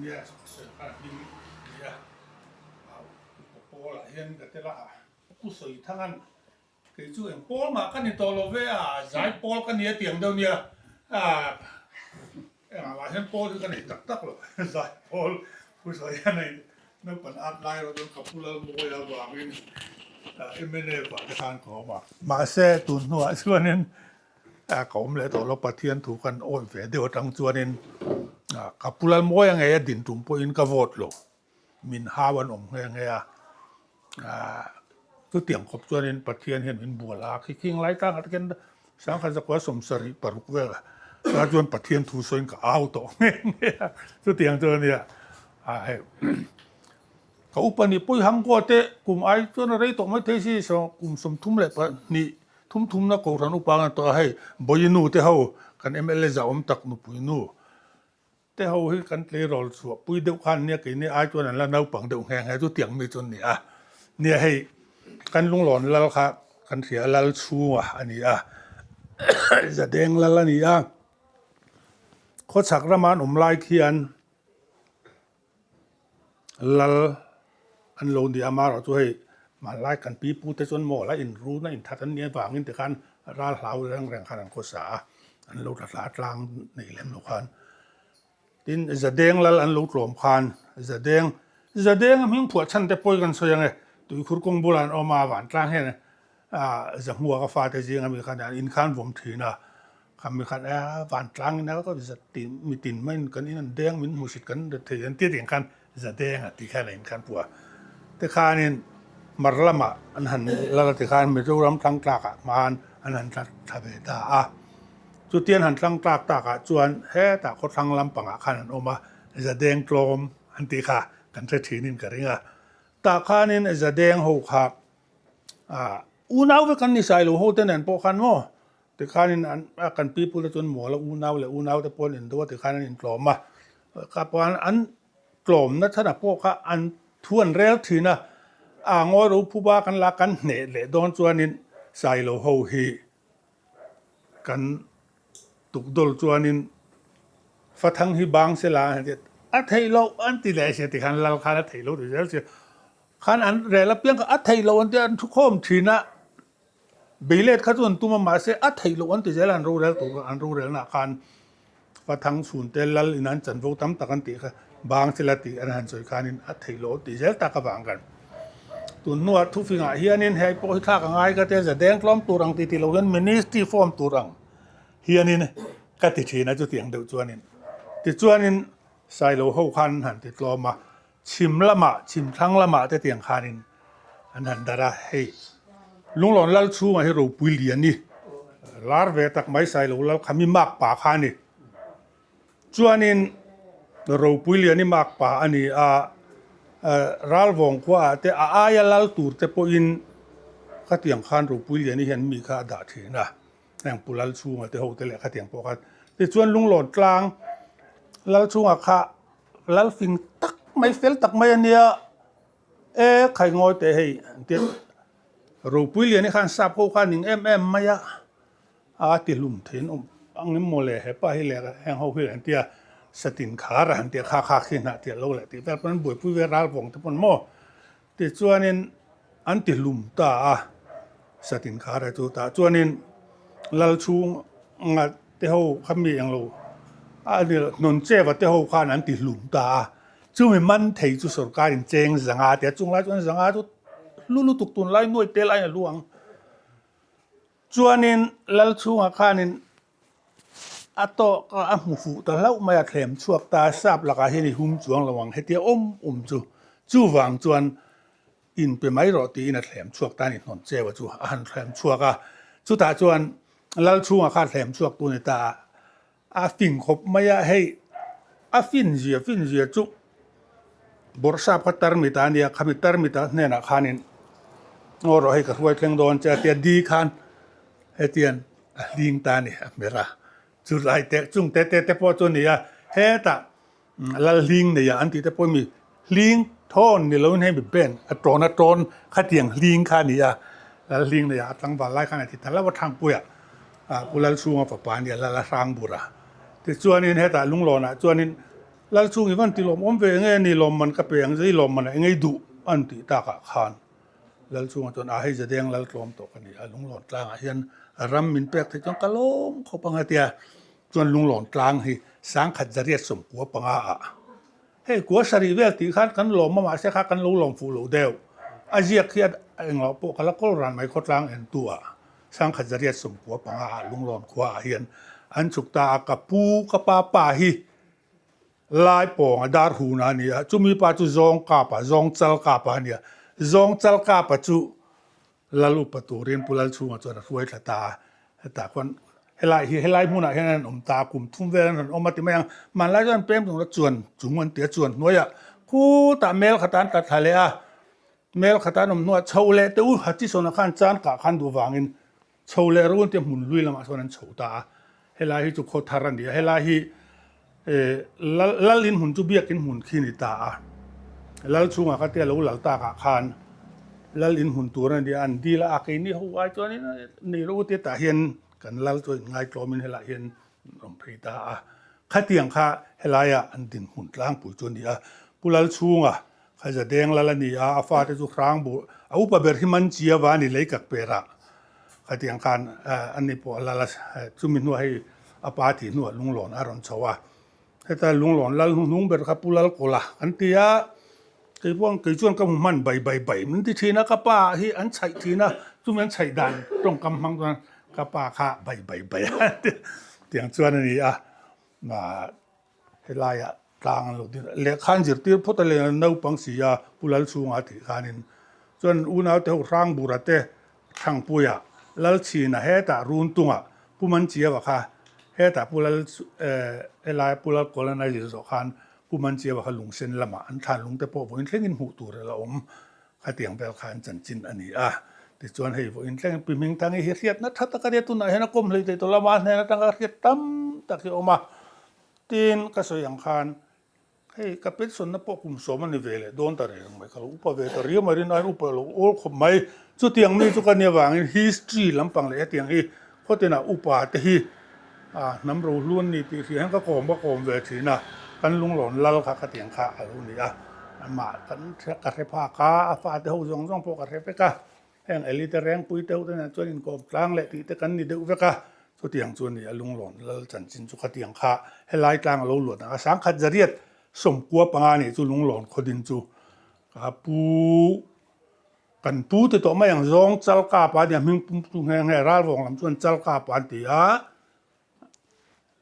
nia ka sawi khan a hming a ni a, upa Paul ah hian ka tel a, Pu Sawithanga'n kei chu eng pawl mah ka ni tawh lo ve a, zai pawl ka ni a tiang deuh nia, engah mah hian pawl hi ka nei tak tak lo, zai pawl Pu Sawihan a naupan at lai erawh chuan ka pu Lalmawia avangin mnf ah te khan ka awm a, mahse tun hnuah chuanin ka awm leh tawh lo, Pathian thu kan awih ve deuh atang chuanin ka pu Lalmawia ngei a din tum pawhin ka vote lo. Min hau an awm nghe nghe a, chutiang khawp chuanin Pathian hian min bual a, khi khing lai tlangah te khian sangkhat zakua 76 vel ah chuan Pathian thu sawiin ka au tawh nghe nghe a, chutiang chu a nia. Hei ka upa nih pawi hangkua te kum ai chuan a rei tawh mai thei si kum 32 thum thumna kohhran upa ang a ni tawh a, hei Bawinu te ho kan mla zahawm tak nupui nu Te ho hi kan tleirawl chhuah pui deuh khan nia keini ai chuan an la naupang deuh nghe nghe chu tiang mi chu an ni a. Nia hei kan lunglawn lal kha kan hria a lal chhunga a ni a, zadeng lal a ni a, khawchhak rama an awm lai khian lal an lo ni a, amaherawh chu hei hmanlai kan pi pu te chuan maw la inrun a inthat an nih avangin tikhan ral hlau reng reng khan an khawsa a, an lo tla thla tlang nei lem lo khan. Tin, Zadeng lal an lo tlawm khan Zadeng, Zadeng a hming phuah chhan te pawi kan sawi ang e, tuikhur kawng bulah an awm a, vantlang hian Zahmuak a fate zing ami khan an in khan vawm thin a, khami khan a vantlang in a zatin mitin maiin kan in an deng min hmuhsit kan ret thei an tia tiang khan zadeng a tih khan a in khan puah a. Tikhanin mar lamah an han lal a tikhan Mizoram thlang tlakah hmaan an han tla thla ve ta a. Chutian han thlang tlak takah chuan hetah khawthlang lampangah khan an awm a, zadeng tlawm an tih kha kan hre thinin ka ring a. Tah khanin zadeng ho kha Ah, unau vek an ni sai lo ho te nen pawh khan maw? Tikhanin an a kan pi pu te chuan mual a unau leh unau te pawh an indo a tikhan an intlawm a. Kha pawh an an tlawmna chhan ah pawh kha an thu an rel thin a, a ngawi ro phuba kan la kan hneh leh dawn chuanin Sailo ho hi kan tukdawl chuanin Fathang hi bang sela a theih loh an ti leh sia tikhan lal khan a theih loh ti zel sia. Khan an rel apiang kha a theih loh an ti a, an thu khawm thin a, beilet kha chu an tum a mahse a theih loh an ti zel a an rorel tur an rorelnaah khan Fathang chhungte lal in an chanvo tam tak an tih kha bang thil a tih an han sawi khanin a theih loh an ti zel tak avang khan tun hnuah thufingah hianin hei pawh hi thlak a ngai ka tia zadeng tlawm tur ang tih tih loh hian ministry form tur ang hianin ka ti thin a chutiang deuh chuanin tichuanin Sailo ho khan an han ti tlawm a. Chhim lamah, chhim thlang lamah te tiang khanin an han darh a, hei Lunglawn lal chhungah hi ropui lian i lar ve tak mai Sailo lal kha mi mak pa kha a ni. Chuanin ropui lian i mak pa a ni a, Ralvawng khuaah te a aia lal tur te pawhin khatiang khan ropui lian i hian mi kha a dah thin a, heng Pu Lalchhunga te ho te leh khatiang pawh khan. Tichuan Lunglawn tlang Lalchhunga kha Lalfing tak mai fel tak mai a nia e khai ngawi teh hei an ti a ropui lian hi khan sap ho khan ning em em mai a a ti hlum thei an awm ang em maw le hepa hi leh heng ho hi an ti a satin khar a han ti a kha kha khi hnah tiah lo leh tih vel pawn an buaipui ve ral vawng te pawn maw Tichuanin an ti hlum ta a, Satin Khara chu tah chuanin lal chhunga te ho kha mi englo a ni lo, Hnawncheva te ho khan an ti hlum ta a, chumi man thei chu sorkarin cheng zanga a ti a, chung lai chuan zanga chu hlu lutuk tunlai nuai te laiin a lu ang. Chuanin lal chhungah khanin A tawk a, a hmu fuh ta hlauh mai a, thlem chhuak ta a, sap lakah hian i hum chuang lo ang hetia awm awm chu. Chuvang chuan inpe mai rawh tiin a thlem chhuak ta a ni, hnawn cheu a chu a han thlem chhuak a. Chutah chuan lal chhungah kha thlem chhuak tu a ni ta a, a fing khawp mai a, hei a fin zia fin zia chu Bawrhsap kha tarmit a nia, khami tarmit a hnenah khanin ngaw rawh hei ka hruai thleng dawn che a tia di khan hetiang a hling ta a ni a hmer a, chu lai te chung te te te pawh chu a ni a, hetah lal hling nei ah an tih te pawh mi hling thawn ni loin hei mi ben a tawn a tawn khatiang hling kha a ni a, lal hling nei ah a tlangval lai khan a ti ta hlauh a Thangpuia ah Pu Lalchhunga fapa a ni a, Lal a hrang bur a, tichuanin hetah lunglawnah chuanin. Lalchhung i van ti lawmawm ve enge ni lawmman ka pe ang zai lawmman ah engei duh an tih takah khan Lalchhunga chuan a hei Zadeng lal tlawm tawh ka ni a, Lunglawn tlangah hian ram min pek theih chuan ka lawm khawp ang a tia chuan Lunglawn tlang hi sangkhat zariat 95 ah Hei kua sarih vel tih khan kan lawm a mahse kha kan lo lawm fuh loh deuh. A ziak hi a englo pawh ka la kawl ran mai khawtlang en tu ah sangkhat 895 ah Lunglawn khua ah hian an chhuk ta a ka pu ka pa pa hi lai pawng a dar hun a ni a chumi pa chu zawng kap a zawng chal kap a ni a zawng chal kap a chu Lal upa turin Pu Lalchhunga chuan a hruai thla ta a, hetah khuan helai hi helai hmunah hian an awm ta a, kum thum vel an rawn awm a ti mai ang. Hmanlai chuan pem tura chuan chung an ti a, chuan hnuaiah khutah mel khatah an tla thla leh a, mel khatah an awm hnuah chho leh teh u Hutchison-a khan chan kah khan duh vangin chho leh run tia hmun hlui lamah sawn an chho ta a, helai hi chu khaw thar a ni a, helai hi Lal lal in hmun chu biakin hmun khi ni ta a, lal chhungah kha tia lo lal takah khan lal in hmun tur a ni a, an dil a, a keini ho ai chuanin nei ro te tah hian kan lal chu a inngaitlawmin helaiah hian an awm phei ta a, khatiang kha helaiah an dinhmun tlangpui chu a ni a, Pu Lalchhunga kha Zadeng lal a ni a, a fate chu Hrangbur a upa ber hi Manchiava a ni Leikak perah. Khatiang khan ani pawh a lal a, chumi hnuah hei a pa tih hnuah lunglawn a rawn chho a. Heta lunglawn lal hnuhnung ber kha Pu Lalkawla an ti a, kei pawh kei chuan ka hmu hman bai bai bai min ti thin a, ka pa hi an chhaih thin a, chumi an chhaih dan tawngkam hmang chuan ka pa kha bai bai bai a ti tiang chuan a ni a. Helaiah tlang an lo din a, lehkha an zirtir phawt a leh naupang si a Pu Lalchhunga tih khanin chuan unaute ho Hrangbura te Thangpuia Lalchhina hetah Runtunga Pu Manchiava kha hetah Pu Lal helaia Pu Lalkawlana a zir zawh khan Pu Manchiava kha lungsen lamah an thlan lung te pawh vawiin thlengin hmuh tur a la awm khatiang vel kha an chanchin a ni a. Tichuan hei vawiin thlengin Pi Hmingthangi hi hriatna tha tak a nia tunah hian a kawm hlei thei tawh lo a, hnen atanga hriat tam tak hi a awm a. Tin, ka sawi ang khan, hei ka pension na pawh kum sawm a ni ve leh dawn ta reng mai, ka lo upa ve ta riau mai, rinaiin upa lo awl khawp mai. Chutiang mi chu ka nia vangin history lampang leh hetiang hi khawtinah upa te hi hnam rohlu an ni tih hria hian ka kawm ka kawm ve thin a, kan lunglawn lal kha khatiang kha a lo ni a, amah kan ka hre phak a, a fate ho zawng zawng pawh ka hre vek a. Heng Elite Rengpui deuh te nen chuan inkawm tlang leh tih te kan ni deuh vek a, chutiang chu a ni a lunglawn lal chanchin chu khatiang kha helai tlang a lo luat ang a, sangkhat 895 nih chu lunglawn khawdin chu ka pu kan pu te tawh mai ang zawng Chalkapa a nia hming pum chu nghe nghe Ralvawng lam chuan Chalkapa an ti a.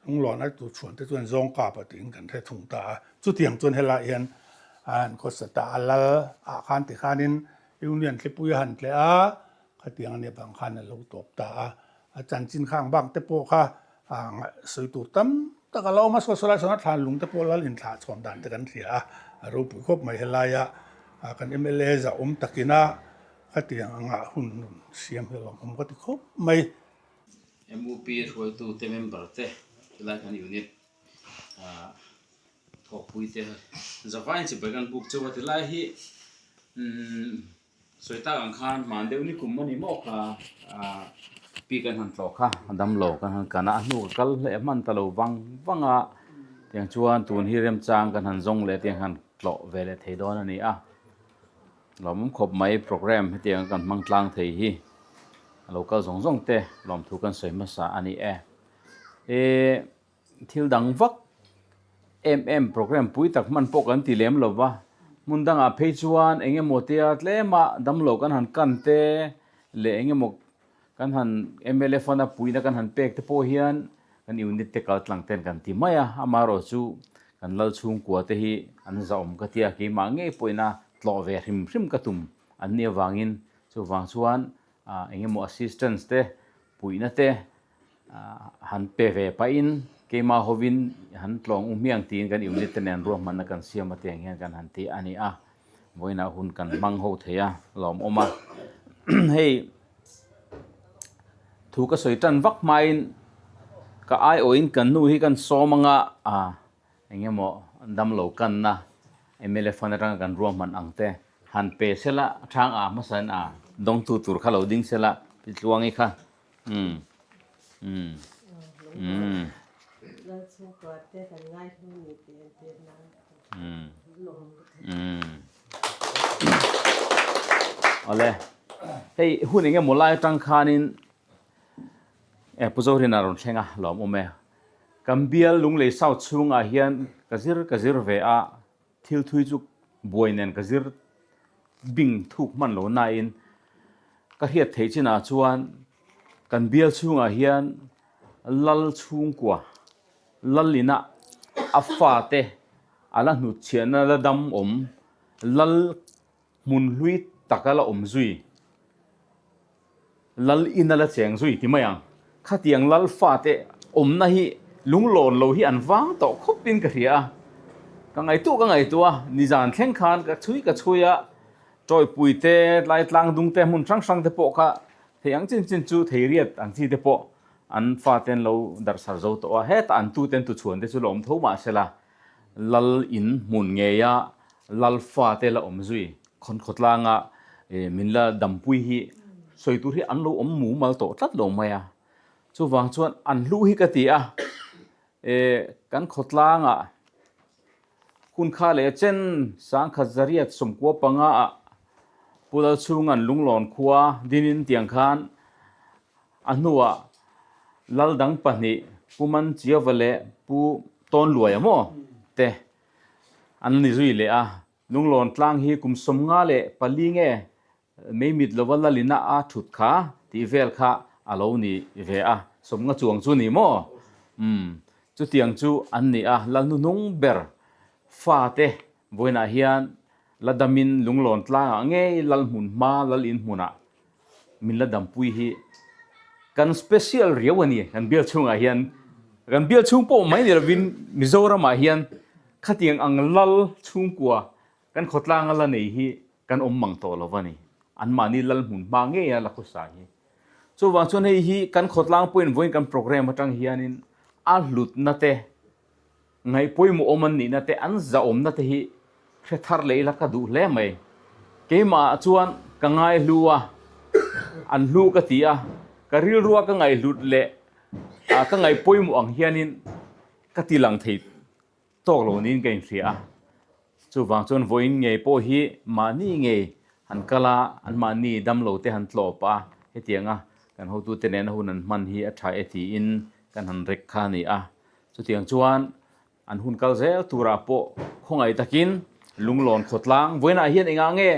Lunglawn a tur chhuan te chuan zawng kap a tiin kan hre thung ta a. Chutiang chuan helaiah hian an khawsa ta a, lal ah khan tikhanin Union thlipui a han tleh a, khatiang a nih avang khan a lo tawp ta a. A chanchin khang bak te pawh kha sawi tur tam tak a lo awm a, saw sawlai sawn a thlan lung te pawh lal inthlah chhawn dan te kan hria a, a ropui khawp mai helaia kan mla zahawm takina khatiang anga hun siam hi a lawmawm ka ti khawp mai. MUP hruaitute member te helai kan unit ah thawkpui te zavaiin chibai kan buk chauh a tilai hi umm sawi tak ang khan hman deuh ni kum a ni maw kha ah pi kan han tlawh kha a damlo kan han kan a a hnu ka kal hleh hman ta lo vang vang a tiang chuan tun hi remchang kan han zawng leh tiang han tlawh ve leh thei dawn a ni a. Lawmawm khawp mai program hetiang kan hmang tlang thei hi a lo kal zawng zawng te lawmthu kan sawi hmasa a ni e. E thil dang vak em em program pui tak hman pawh kan ti lem lo va, hmun dangah phei chuan eng emaw tia tlema damlo kan han kan te leh eng emaw Kan han mla fund a puihna kan han pek te pawh hian kan unit te kal tlang ten kan ti mai a, amaherawh chu kan lal chhungkua te hi an zahawm ka tia keimah ngei pawhin a tlawh ve hrim hrim ka tum an nih avangin chuvang chuan eng emaw assistance te puihna te han pe ve pahin keimah hovin han tlawng u hmiang tiin kan unit te nen ruahmanna kan siam a tiang hian kan han ti a ni a. Vawiinah hun kan hmang ho thei a lawmawm a hei thu ka sawi tan vak hmain ka aiawhin kan nu hi kan sawm anga a eng emaw damlo kanna mla fund atanga kan ruahman ang te han pe sela thang a hmasain a dawngtu tur kha lo ding sela tluangi kha umm umm umm. Chhungkua te kan ngaihlu ni tih entir nan Awle, hei hun eng emaw lai atang khanin e Pu Zorin a rawn thleng a lawm awm e. Kan bial Lunglei South chhungah hian ka zir ka zir ve a, thil thui chu buai nen ka zir bing thuk hman lo nain ka hriat theih chinah chuan kan bial chhungah hian Lal chhungkua Lal ina a fate a la hnutchhiahna la dam awm, Lal hmun hlui taka la awm zui, Lal ina la cheng zui ti mai ang. Khatiang Lal fate awmna hi lunglawn lo hi an vang tawh khawpin ka hria a. Ka ngaihtuah ka ngaihtuah a, nizan thleng khan ka chhui ka chhui a, Tawipui te, Laitlang dung te, hmun hrang hrang te pawh kha thei ang chin chin chu theiriat ang chi te pawh an fate an lo darhsar zo tawh a, hetah an tute an tuchhuan te chu la awm tho mah sela, Lal in hmun ngeia Lal fate la awm zui khawn khawtlanga min la dampui hi sawi tur hi an lo awm mumal tawh tlat lo mai a. Chuvang chuan an hlu hi ka ti a, kan khawtlangah hun kha leh chen sangkhat zariat 95 ah Pu Lalchhunga'n Lunglawn khua dinin tiang khan A hnuah lal dang pahnih Pu Manchiava leh Pu Tawnluaia maw te an ni zui leh a. Lunglawn tlang hi kum 54 nge mei mit lova lalina a thut kha tih vel kha a lo ni ve a, 50 chuang chu ni maw? Umm, chutiang chu an ni a, lal hnuhnung ber fate vawiinah hian la damin Lunglawn tlangah ngei lal hmun hma lal in hmunah min la dampui hi kan special riau a ni kan bial chhungah hian kan bial chhung pawh mai ni lovin Mizoramah hian khatiang ang lal chhungkua kan khawtlanga la nei hi kan awm mang tawh lo a ni anmahni lal hmun hma ngei a la khawsa hi chuvang chuan hei hi kan khawtlang pawhin vawiin kan program atang hianin a hlutna te Ngaih pawimawh awm an nihna te, an zahawmna te hi hre thar leh ila ka duh hle mai. Keimahah chuan ka ngaihlu a, an hlu ka ti a, ka rilrua ka ngaihhlut leh ka ngaih pawimawh ang hianin ka ti lang thei tawk lo niin ka inhria a. Chuvang chuan vawiin ngei pawh hi mahni ngei han kal a, anmahni damlo te han tlawp a, hetianga kan hotute nena hun an hman hi a tha e tiin kan han rek kha a ni a. Chutiang chuan an hun kal zel turah pawh khawngaih takin Lunglawn khawtlang vawiinah hian engah nge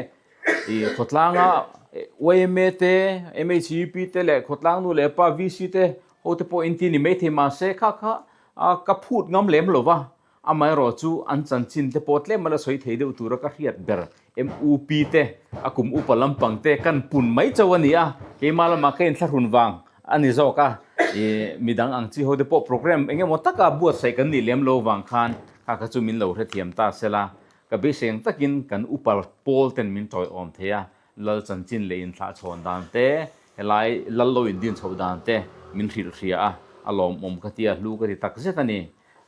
ih khawtlanga yma te, MHEP te leh khawtlang nu leh pa VC te ho te pawh inti ni maithei mahse kha kha ka phut ngam lem lo va, amaherawh chu an chanchin te pawh tlem a la sawi thei deuh tura ka hriat ber MUP te, a kum upa lampang te kan pun mai chauh a ni a, keimah lamah ka inthlahrun vang a ni zawk a, ih midang ang chi ho te pawh program eng emaw taka buatsaih kan nih lem lo vang khan kha kha chu min lo hrethiam ta sela, ka beisei ang takin kan upa pawl ten min tawiawm thei a, lal chanchin leh inthlahchhawn dan te, helai lal lo indin chhoh dan te min hrilh hria a, a lawmawm ka tia hlu ka ti takzet a ni.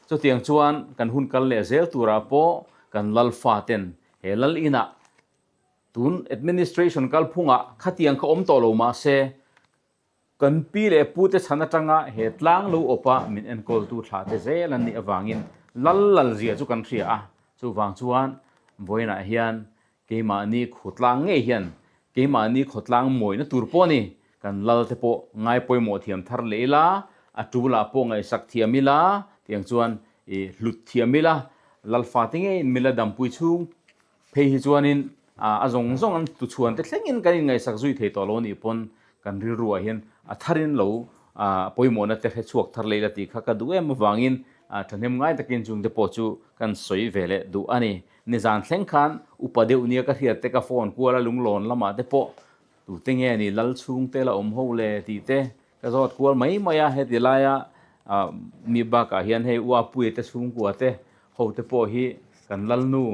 Chutiang chuan kan hun kal leh zel turah pawh kan lal fa ten He lal inah tun administration kalphungah khatiang kha awm tawh lo mah se, kan pi leh pute chhan atanga he tlang lo awpa min enkawltu thlah te zel an nih avangin lal lal zia chu kan hria a. Chuvang chuan vawiinah hian keimahni khawtlang ngei hian keimahni khawtlang mawina tur pawh a ni, kan lal te pawh ngai pawimawh thiam thar leh ila, a tulah pawh ngaihsak thiam ila, tiang chuan I hlut thiam ila, Lalfa te ngeiin mila dampui chhung phei hi chuanin a zawng zawng an tuchhuan te thlengin kan inngaihsak zui thei tawh lo a nih pawn kan rilruah hian a tharin lo pawimawhna te hre chhuak thar leh ila tih kha ka duh em avangin thahnem ngai takin chungte pawh chu kan sawi ve leh duh a ni. Nizan thleng khan upa deuh nia ka hriat te ka phone kual a lunglawn lamah te pawh tute nge ni lal chhungte la awm ho le tih te Ka zawt kual mai mai a, heti laia mi bakah hian hei Uapuia te chhungkua te ho te pawh hi kan Lalnu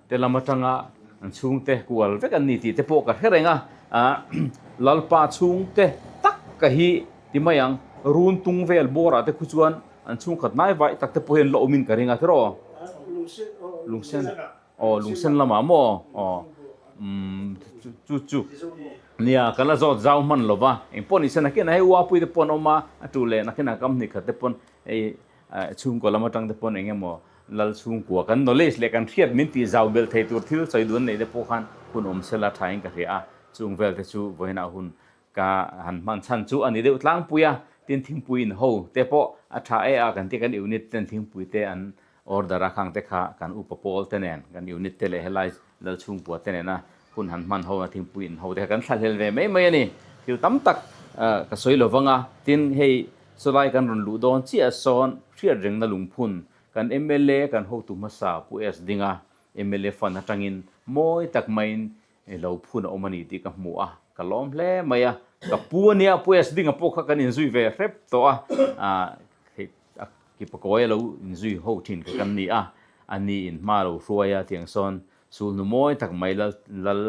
te lam atanga an chhungte kual vek an ni tih te pawh ka hre reng a, Lalpa chhungte tak ka hi ti mai ang, run tung vel bawrah te khu chuan an chhungkhat hnai vaih tak te pawh hian la awmin ka ring a tiraw? Lungsen. Aw lungsen lamah maw? Aw umm chu chu nia ka la zawt zau hman lo va, engpawh ni se nakinah hei uapui te pawh an awm a, a tu leh nakinah kam hnih khat te pawn hei Chhungkaw lam atang te pawn eng emaw lal chhungkua kan knowledge leh kan hriat min tih zau belh thei tur thil sawi duan neih te pawh khan hun awm sela thain ka hria a, chung vel te chu vawiinah hun ka han hman chhan chu a ni deuh tlangpui a, tin thingpui in ho te pawh a tha e a kan tih kan unit ten thingpui te an order a khang te kha kan upa pawl te nen kan unit te leh helai lal chhungkua te nena hun han hman ho a thingpui in ho te kha kan thlahlel ve mai mai a ni. Thil tam tak ka sawi lo vang a, tin hei Chulai kan rawn luh dawn chiah sawn hriat rengna lungphun kan mla kan hotu hmasa Pu S Dinga mla fund atangin mawi tak maiin lo phun a awm a ni tih ka hmu a, ka lawm hle mai a, ka pu a nia Pu S Dinga pawh kha kan inzui ve hrep tawh a, hei a kipakawi a lo inzui ho thin kha kan ni a, a ni in hma lo hruai a tiang sawn sulhnu mawi tak mai lal lal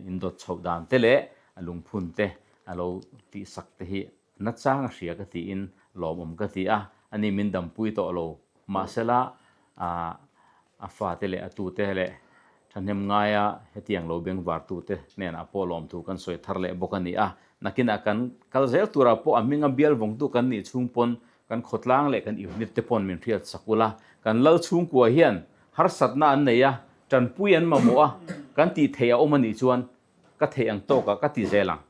indawt chhoh dan te leh a lungphun te a lo tihsak te hi nachang a hria ka tiin lawmawm ka ti a, ani min dampui tawh lo mahsela a fate leh a tute leh thahnem ngaia hetiang lo bengvartute hnenah pawh lawmthu kan sawi thar leh bawk a ni a, nakinah kan kal zel turah pawh a hminga bial vawngtu kan nih chhung pawn kan khawtlang leh kan unit te pawn min hriat sak ula, kan lal chhungkua hian harsatna an nei a, tanpui an mamawh a, kan tih theih a awm a nih chuan Ka theih ang tawkah ka ti zel ang,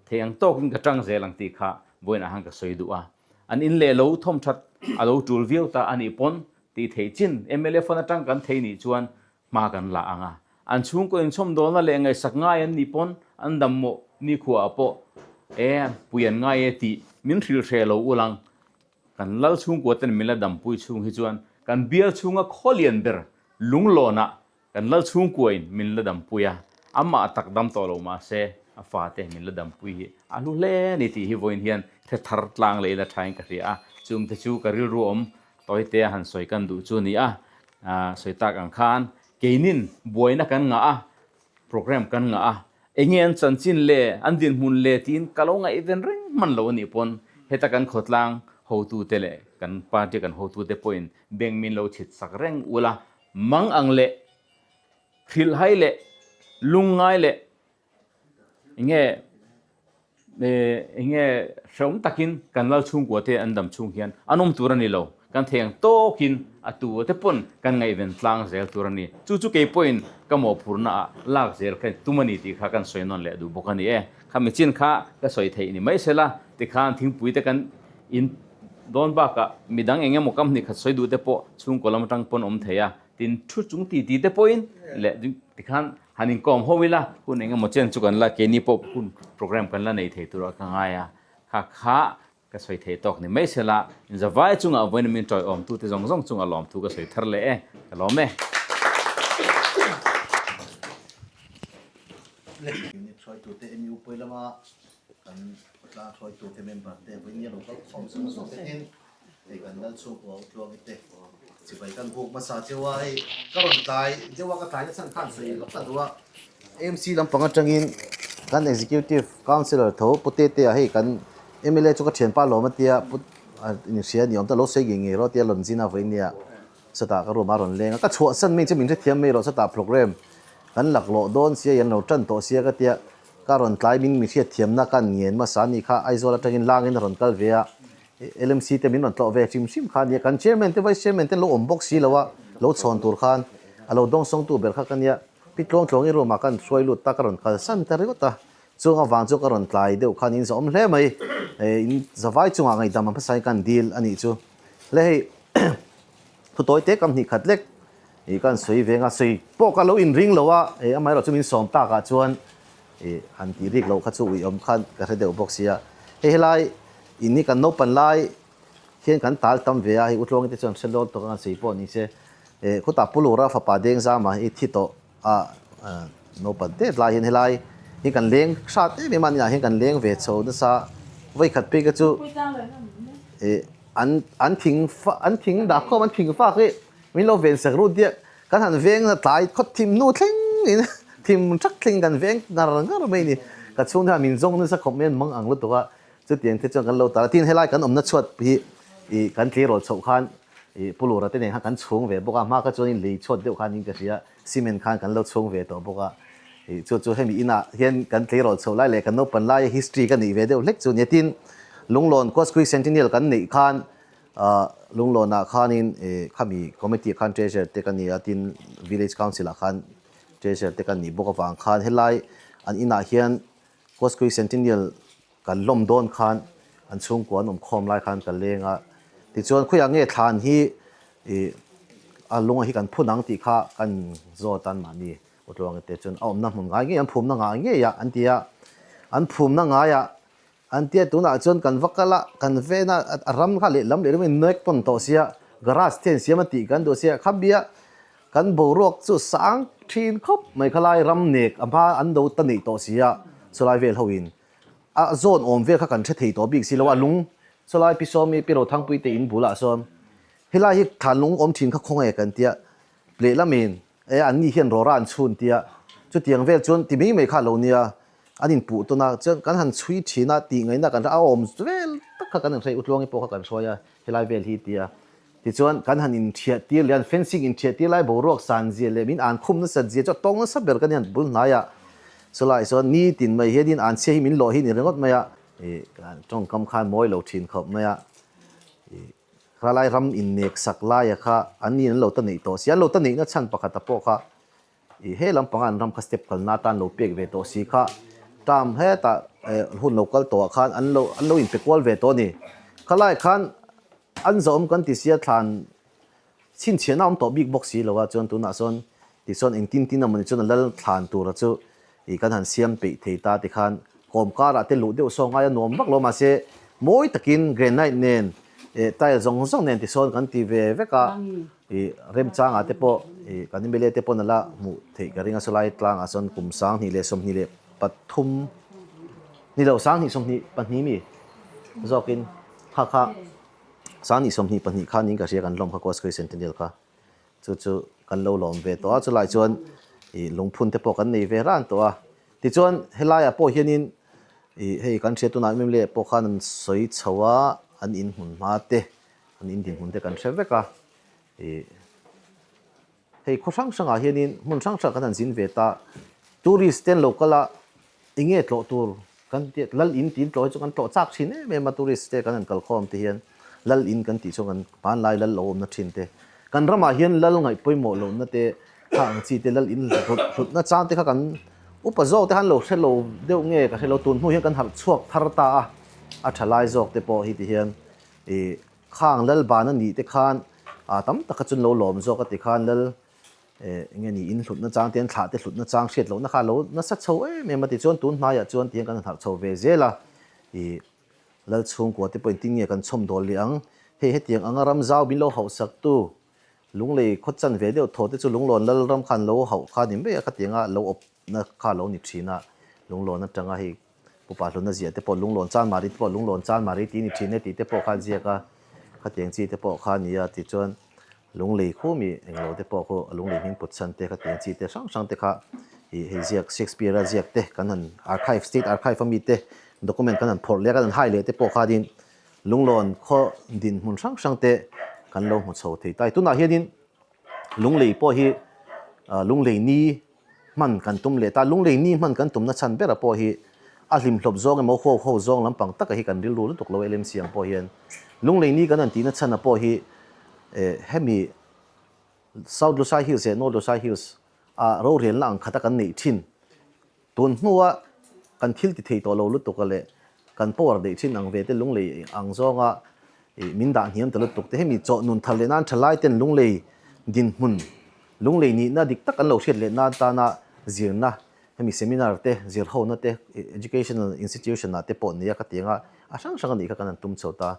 theih ang tawkin ka tang zel ang tih kha vawiinah khan ka sawi duh a. An in leh lo thawm that a lo tul viau ta a nih pawn tih theih chin mla fund atang kan thei nih chuan hma kan la ang a. An chhungkaw inchhawm dawlna leh ngaihsak ngai an nih pawn an dam mawh nikhuaah pawh e pui an ngai e tih min hrilh hreh lo ulang. Kan lal chhungkua ten min la dampui chhung hi chuan kan bial chhunga khaw lian ber lunglawnah Kan lal chhungkuain min la dampui a, amah tak dam tawh lo mah se a fate min la dampui hi a hlu hle a ni tih hi vawiin hian hre thar tlang leh ila thain ka hria a, chungte chu ka rilru awm tawite a han sawi kan duh chu a ni a, sawi tak ang khan keinin buaina kan ngah a, program kan ngah a, enge an chanchin le an dinhmun le tiin ka lo ngaihven reng hman lo a nih pawn heta kan khawtlang hotute leh kan party kan hotute pawhin beng min lo chhit sak reng ula Mang ang leh hrilhhai leh lungngai leh enge enge hrehawm takin kan lal chhungkua te an dam chhung hian an awm tur a ni lo. Kan thei ang tawkin a tu te pawn kan ngaihven tlang zel tur a ni. Chu chu kei pawhin ka mawhphurna ah lak zel kha tum a ni tih kha kan sawi nawn leh duh bawk a ni e. Khami chin kha ka sawi theih ni mai sela tikhan thingpui te kan in Dawn bakah midang eng emaw company khat sawi duh te pawh chhungkaw lam atang pawn awm thei a, tin thu chung ti ti te pawhin leh tikhan han inkawm ho ila hun eng emaw chen chu kan la keini pawh hun program kan la nei thei turah ka ngai a, kha kha ka sawi thei tawk ni mai sela inzavai chungah vawiin min tawiawm tute zawng zawng chungah lawmthu ka sawi thar leh e, ka lawm e. Unit hruaitute MU pawi lama Kan khawtlang hruaitute member te vawiin lo kal khawm zawng zawng te tin hei kan lal chhungkua u tluangi te chibai kan buk hmasa cheu a hei ka rawn tlai deuh a ka tlai nachhan khan sawi lawk ta duh a AMC lampang atangin kan executive councillor tho Pu Tetea hei kan mla chu ka thianpa lawm a tia Pu inhria ni awm ta lo sawi ngei ngei rawh a tia rawn zin a vawiin nia chutah ka room a rawn leng a ka chhuahsan mai chu min hrethiam mai rawh chutah program kan laklawh dawn sia i an lo tan tawh sia ka tia Ka rawn tlai min mi hriatthiamna kan ngen hmasa a nih kha Aizawl atangin langin a rawn kal ve a, LMC te min rawn tlawh ve hrim hrim kha a nia, kan chairman te vice chairman te an lo awm bawk si lo a, lo chhawn tur khan a lo dawngsawngtu ber kha ka nia, Pi Tluangtluangi room ah kan hruai lut ta ka rawn kalsan ta ringawt a, chung avang chu ka rawn tlai deuh khan in zawm hle mai, in zavai chungah ngaihdam a hmasain kan dil a nih chu le hei thutawi te kam hnih khat lek. Ih ka han sawi ve nga, sawi pawh ka lo inring lo a, ih amaherawh chu min sawm takah chuan ih han tih rik loh kha chu uiawm khan ka hre deuh bawk sia. Hei helai in hi kan naupan lai hian kan tal tam ve a, hei Utluangi te chuan hre dawn tawk ang sawi pawh ni se. Ih khutah Pu Lura fapa Dengzama hi thi tawh a naupan tet lai hian helai hi kan leng hrat em em a, ninah hian kan leng ve chho nasa vawikhat phei kha chu ih an an thing an thing dah khawm an thing fak hi Min lo ven sak rut diak, kan han veng na tlai khawt thim hnu thleng in thim thak thleng kan veng ngar ngar mai ni. Ka chhung hian min zawng nasa khawp mai an mang ang lutuk a, chutiang te chuan kan lo tar a. Tin helai kan awmna chhuat hi ih kan tleirawl chhoh khan ih Pu Lura te nen khan kan chhung ve bawk a, hma kha chuan in lei chhuat deuh khan in ka hria, cement khan kan lo chhung ve tawh bawk a. Ih chu chu hemi inah hian kan tleirawl chhoh lai leh kan naupan laia history ka neih ve deuh hlek chu nia. Tin Lunglawn Kawskui Centennial kan neih khan. Lunglawnah khanin khami committee ah khan treasurer te ka ni a, tin village council ah khan treasurer te ka nih bawk avang khan helai an inah hian Cosqui Centennial kan lawm dawn khan an chhungkua an awm khawm lai khan ka leng a, tichuan khawiah nge thlan hi ih a lunga hi kan phun ang tih kha kan zawt a anmahni Utluanga te chuan a awmna hmun ngai ngei an phumna ngai ngei ah an ti a, an phumna ngai ah an ti a tunah chuan kan va kal a kan ven a a ram kha lehlam lehlam in nawek pawn tawh sia garage te an siam a tih kan duh sia khabia Kan boruak chu sang thin khawp mai khalai ram nek a hma an do ta neih tawh si a, chulai vel ho in a zawn awm vel kha kan hre thei tawh bik si lo a, lung chulai pi sawmi pi Rothangpui te in bulah sawn helai hi thlan lung awm thin kha khawnge kan tia lehlam in e an ni hian rawra an chhun tia chutiang vel chuan ti mai mai kha a lo nia an in puh tawn a chuan kan han chhui thin a tih ngaihna kan hre a awm vel tak kha kan in hrei utluangi pawh kha kan hruai a helai vel hi tia Tichuan, kan han inthiah tir leh an fencing inthiah tir lai boruak san zia leh min an khum nasat zia chu a tawng nasa ber ka ni an bul hnai a. Chulai chuan nitin mai hianin an chhia hi min lawh hi ni ringawt mai a. Ih, kan tawngkam khan mawi lo thin khawp mai a. Ih, khalai ram innek sak laia kha an ni an lo ta neih tawh si. An lo ta neihna chhan pakhata pawh kha Ih he lampanga an ram kha step kalna atan lo pek ve tawh si kha term hetah hun lo kal tawhah khan an lo an lo inpe kual ve tawh a ni. Khalai khan an zawhawm kan ti sia thlan chhinchhiahna a awm tawh bik bawk si lo a, chuan tunah sawn tichuan engtin tin emawni chuan a lal thlan tura chu ih kan han siam peih thei ta tikhan kawm karah te luh deuh saw ngai a nuam vak lo mahse mawi takin granite nen eh tile zawng zawng nen tisawn kan ti ve vek a. Ih remchangah te pawh ih kan mla te pawn ala hmuh theih ka ring a sawlai tlangah sawn kum 2023 ni lo 2022 mi zawkin kha kha 2022 kha niin ka hria kan lawm kha Cosquay Centennial kha chu chu kan lo lawm ve tawh a chulai chuan ih lungphun te pawh kan nei ve ran tawh a tichuan helaiah pawh hianin ih hei kan hria tunah mla pawh khan an sawi chho a an inhmun hma te An in dinhmun te kan hre vek a, ih hei khaw hrang hrangah hianin hmun hrang hrang kan han zin ve ta, tourist te an lo kal a, eng nge tlawh tur kan tih lal in tiin tlawh hi chu kan tlawh chak thin em em a tourist te kan han kal khawm te hian lal in kan tih chuan kan hmanlai lal lo awmna thin te kan ramah hian lal ngaih pawimawh lohna te kha ang chi te lal in hlut hlutna chang te kha kan upa zawk te khan lo hre lo deuh nge ka hre lo tun hnu hian kan harh chhuak thar ta a, a tha lai zawk te pawh hi ti hian I khang lal ban a nih te khan ah tam taka chuan lo lawm zawk a ti khan lal eh enge ni in hlutna chang te an thlah te hlutna chang hriat lohna kha a lo nasa chho em em a ti chuan tun hnaiah chuan tihian kan han harh chho ve zel a i lal chhungkua te pawh engtin nge kan chhawm dawl leh ang hei hetiang anga ram zau min lo hauhsak tu lunglei khaw chan ve deuh thaw te chu lunglawn lal ram khan lo hauh kha ni mai a khatianga lo awp na kha lo ni thin a, lunglawn atanga hei pupa hluna ziah te pawh lunglawn chan mari te pawh lunglawn chan mari tih ni thin e tih te pawh kha an ziak a, khatiang chi te pawh kha a ni a tichuan lunglei khumi englo te pawh khu lunglei hming put chhan te khatiang chi te hrang hrang te kha ih hei ziak Shakespeare a ziak te kan han archive state archive ami te document kan han phawrh leh a kan han hai leh te pawh khanin lunglawn khaw dinhmun hrang hrang te kan lo hmu chho thei ta a ni. Tunah hianin lunglei pawh hi lunglei ni hman kan tum leh ta. Lunglei ni hman kan tumna chhan bera pawh hi a hlimhlawp zawng emaw ho ho zawng lampang taka hi kan rilru lutuk lo LMC ang pawh hian Lunglei ni kan han tihna chhana pawh hi hemi South Lusai Hills leh North Lusai Hills ah rorelna ang khata kan neih thin Tun hnua kan thil ti thei tawh lo lutuk a leh kan power deih thin ang ve te lunglei ang zawnga ih min dah hniam ta lutuk te hemi chawh nun thar leh nan tha lai ten lunglei dinhmun lunglei nihna dik tak an lo hriat leh nan tana zirna hemi seminar te zirhona te educational institution ah te pawh nia ka ti anga a hrang hrang a nih kha kan han tum chho ta.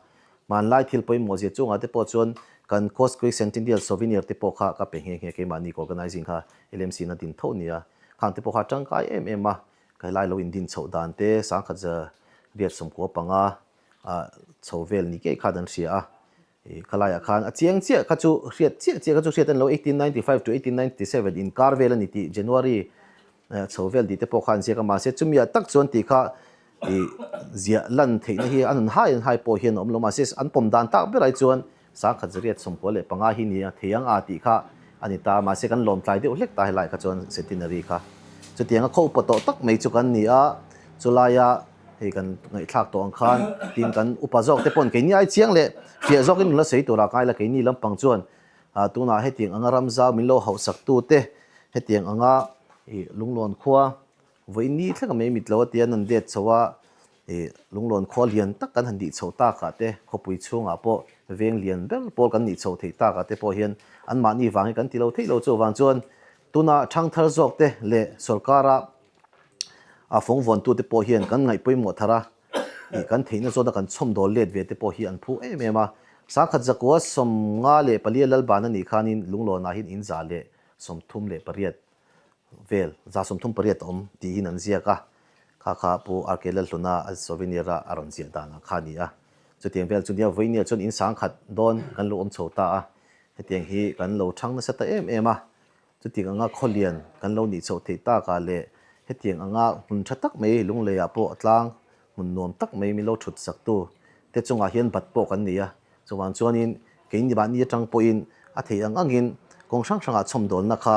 Hmanlai thil pawimawh zia chungah te pawh chuan kan Cosquay Centennial Souvenir te pawh kha ka pe nghe nghe keimahni ka organising kha LMC in a din tho nia. Khang te pawh kha a tangkai em em a, ka helai lo indin chhoh dan te sangkhat za riat 95 ah chho vel ni ngei khan an hria a. Ih khalaiah khan a chiang chiah kha chu hriat chiah chiah kha chu hriat a ni lo 1895 to 1897 inkar vel a ni tih January Chho vel tih te pawh kha an ziak a, mahse chumi ah tak chuan tih kha ih ziah lan theihna hi an han hai an hai pawh hian a awm lo, mahse an pawm dan tak ber ai chuan 1995 hi ni a thei ang a tih kha a ni ta, mahse kan lawm tlai deuh hlek ta helai kha chuan centenary kha chutiang a khaw upa tawh tak mai chu kan ni a, chulaia Hei kan ngaihthlak tawh ang khan tin kan upa zawk te pawn keini ai chiang leh fiah zawkin nula sawi tura kai la keini lampang chuan tunah hetiang anga ram zau min lo hauhsak tu te hetiang anga ih lunglawn khua vawiin ni thleng a mai mit lo a tia an det chho a ih lunglawn khua lian tak kan han dih chhoh takah te khawpui chhungah pawh veng lian ber pawl kan nih chhoh theih takah te pawh hian anmahni vang hi kan ti lo theih lo chuvang chuan tuna thangthar zawk te leh sorkara A fawng vuantute pawh hian kan ngaih pawimawh thar a, ih kan theihna zawna kan chhawmdawl let ve te pawh hi an phu em em a. Sangkhat zakua 54 Lalban a nih khanin Lunglawnah hian in 138 vel, 138 a awm tiin an ziak a. Kha kha Pu RK Lalhluna a souvenir a a rawn ziah danah kha a ni a. Chutiang vel chu nia vawinia chuan in 10,000 dawn kan lo awm chho ta a, hetiang hi kan lo chhang nasa ta em em a. Chutiang anga khawlian kan lo nih chhoh theih takah leh hetiang anga hmun tha tak mai Lungleiah pawh tlang hmun nuam tak mai min lo thut saktu te chungah hian bat pawh kan nei a. Chuvang chuanin keini mahni atang pawhin a theih ang angin kawng hrang hrangah chhawmdawlna kha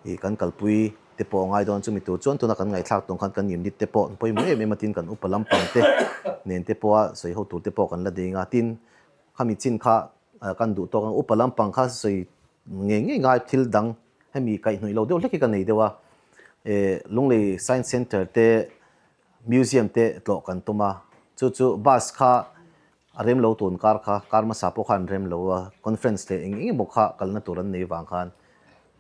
ih kan kalpui te pawh a ngai dawn. Chumi tur chuan tuna kan ngaihthlak tum khan kan unit te pawh an pawimawh em em a tin kan upa lampang te nen te pawha sawi ho tur te pawh kan la ding a. Tin, khami chin kha kan duh tawk ang upa lampang kha sawi Ngei ngei ngai thil dang hemi kaihhnawih lo deuh hlek hi ka nei deuh a, eh Lunglei Science Centre te Museum te tlawh kan tum a, chu chu bus kha a rem lo tun kar kha, kar hmasa pawh kha an rem lo a, conference leh eng eng emaw kha kalna tur an nei vang khan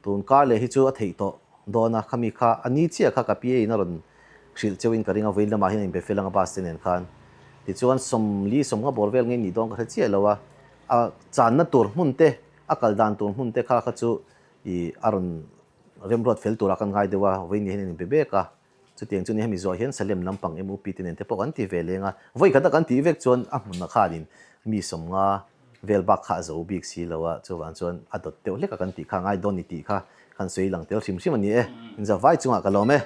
tun kar leh hi chu a theih tawh dawn a, khami kha a ni chiah kha ka PA in a rawn hrilh cheuhin ka ring a, vawiin lamah hian a inbe fel ang a bus te nen khan, tichuan 40 50 bawr vel ngei nih dawn ka hre chiah lo a, a channa tur hmun te A kal dan tur hmun te kha kha chu i a rawn remruat fel turah kan ngai deuh a, vawiin hian in be bek a. Chutiang chu ni hemi zawh hian Salem lampang MUP te nen te pawh kan ti ve leng a. Vawi khat a kan tih vek chuan a hmunah khanin mi 50 vel bak kha a zo bik si lo a, chuvang chuan a dawt deuh hlek a kan tih kha ngai dawn ni tih kha kan sawi lang tel hrim hrim a ni e. Inzavai chungah ka lawm e.